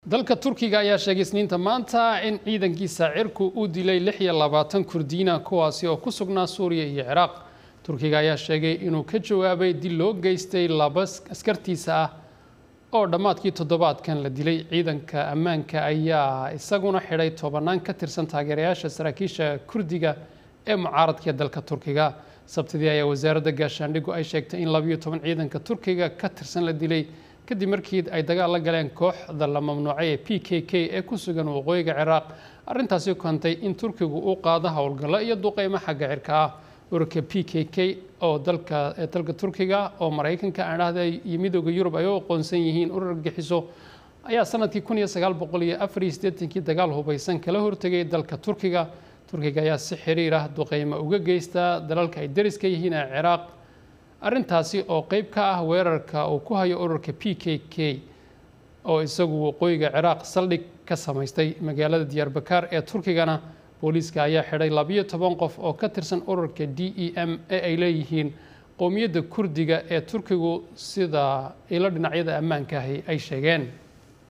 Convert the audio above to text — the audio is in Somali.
Dalka Turkiga ayaa sheegay Isniinta maanta in ciidankiisa cirku uu dilay 26 Kurdiina, kuwaasi oo ku sugnaa Suuriya iyo Ciraaq. Turkiga ayaa sheegay inuu ka jawaabay dil loo geystay 2 askartiisa ah oo dhammaadkii toddobaadkan la dilay. Ciidanka ammaanka ayaa isaguna xidhay tobanaan ka tirsan taageerayaasha saraakiisha Kurdiga ee mucaaradka dalka Turkiga. Sabtidii ayaa wasaaradda gaashaandhigu ay sheegtay in 12 ciidanka Turkiga ka tirsan la dilay kadib markii ay dagaal la galeen kooxda la mamnuucay ee PKK ee ku sugan waqooyiga Ciraaq. Arrintaasi keentay in Turkigu uu qaado howlgallo iyo duqeymo xagga cirka ah. Ururka PKK oo dalka Turkiga oo Maraykanka aan dhahday iyo Midooda Yurub ay u aqoonsan yihiin urur argagixiso ayaa sanadkii 1984kii dagaal hubaysan kala hortegay dalka Turkiga. Turkiga ayaa si xiriir ah duqeymo uga geysta dalalka ay deriska yihiin ee Ciraaq, arrintaasi oo qeyb ka ah weerarka uu ku hayo ururka PKK oo isagu waqooyiga Ciraaq saldhig ka samaystay. Magaalada Diyaarbakaar ee Turkigana booliiska ayaa xidhay 12 qof oo ka tirsan ururka DEM ee ay leeyihiin qowmiyadda Kurdiga ee Turkigu, sida ilo dhinacyada ammaanka ahi ay sheegeen.